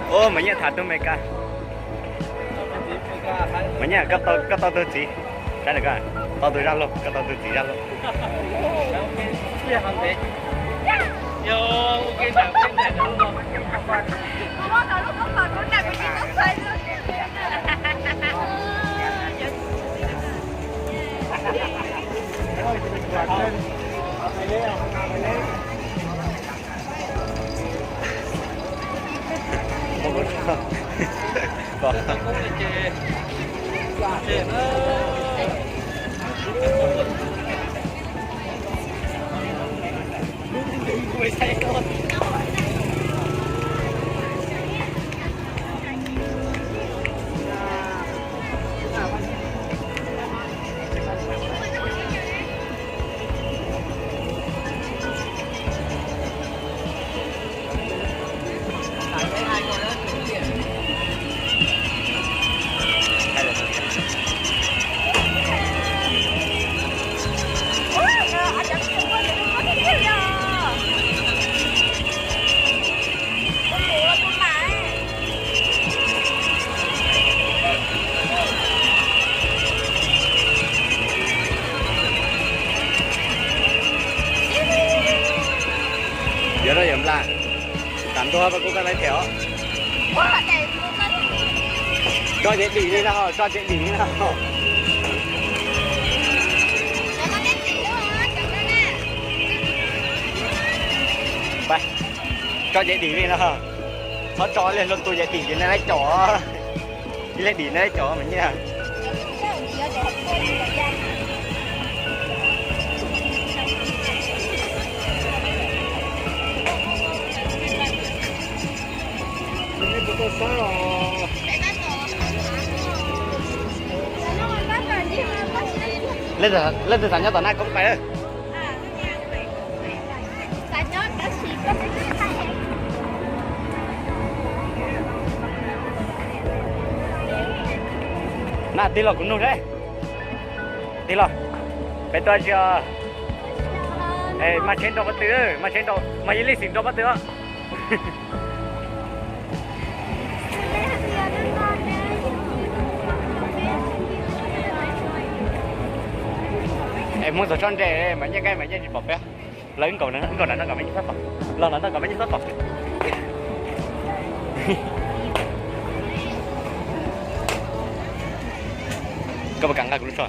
Ub, Mas Nyiaj tham tug Meskas. Mas Nyiaj, koj tau tug txiv, saib na, koj tau tug zaj laug, koj tau tug txiv zaj laug. Yuav rau yawm nplaj, tas ntua pas kuv koj laiv them os. Tso cev dim li na ho, tso cev dim li na ho. Tso cev dim li no, txhob tso li, luag tus cev dim ces nej laiv caum, ib leeg dim nej laiv caum Mas Nyiaj. Leej twg xav nyob tom Naj Koob pais. Na tij laug, kuv nug seb, tij laug, peb tuaj tsi, mas tsheb nrau pob tw, mas tsheb nrau, mas yog lej xim nrau pob tw os. Es Hmoob txog tsob nres, Mas Nyiaj nqaij, Mas Nyiaj tsis pom peb. Lawv wb nkaum, wb nkaum nram no kom Mas Nyiaj txhob pom. Los nram no kom Mas Nyiaj txhob pom. Koj puas kam nqa kuv lub tsho?